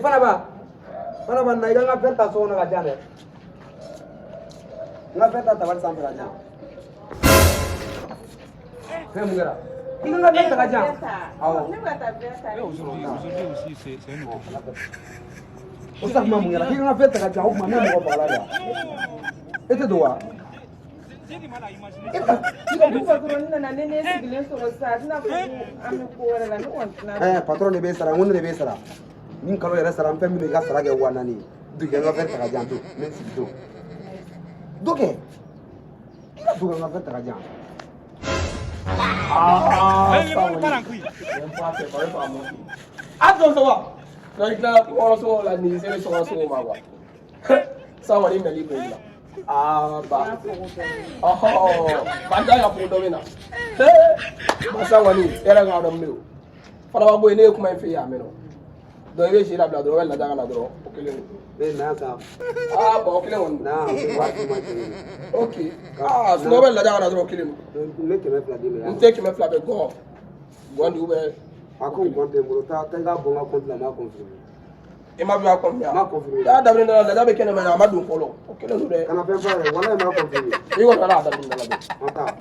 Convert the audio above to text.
Fana ba, fana ba, na i ka n ka verre ta so kɔnɔ ka di yan dɛ. N ka verre ta tabali sanfɛ ka di yan. Fɛn mun kɛra? I ka n ka verre ta ka di yan. Awɔ. Ne bɛ ka taa verre ta. Aujourd'hui, aujourd'hui aussi, c'est un autre jour. O sisan kuma mun kɛra? K'i ka n ka verre ta ka di yan, o tuma ne ye mɔgɔ fagala de wa? E tɛ don wa? E ka i ka Ne patron nana ne sigilen sɔrɔ sisan, a tɛna fɔ ko an bɛ ko wɛrɛ la, ne kɔni tɛna. Ɛɛ, patron de b'e sara, n ko ne de b'e sara. Ni kalo yɛrɛ sara, n fɛn min don, i ka sara kɛ 4000 ye. Don, i ka n ka verre ta ka di yan, don. N bɛ n sigi, don. Do kɛ. I ka don ka n ka verre ta ka di yan. Ah, Le monde part en couille. A dɔn sa wa? Non, i tilala kɔnɔ la nin sere sɔgɔ sogo ma quoi. Sa kɔni nali bɛ la. Ah ba. Ɔhɔ, fantan ka fɔ dɔ bɛ na. Masa kɔni, e yɛrɛ k'a dɔn min don. Fana ba ko ne ye kuma in f'i ye a mɛn o. Donc i bɛ si labila dɔrɔn, i bɛ lada ka na dɔrɔn, o kelen don. E na yan sa. Ah bon, o kelen kɔni don. Na yan, waati ma kelen. Ok. Ah, sinon i bɛ lada ka na dɔrɔn, o kelen don. N bɛ 200 d'i ma. N tɛ 200 bɛ gɔn. Gɔn di ou bien A ko n compte tɛ n bolo, taa taa i ka bɔ n ka compte la, n b'a confirmer. I ma bila kɔnɔ. N m'a confirmer. Y'a daminɛ la, lada bɛ kɛnɛ ma, a ma don fɔlɔ. O kelen don dɛ. Kana fɛn fɔ a yɛrɛ, walahi n b'a confirmer. I kɔni kana a daminɛ la dɛ. An taa.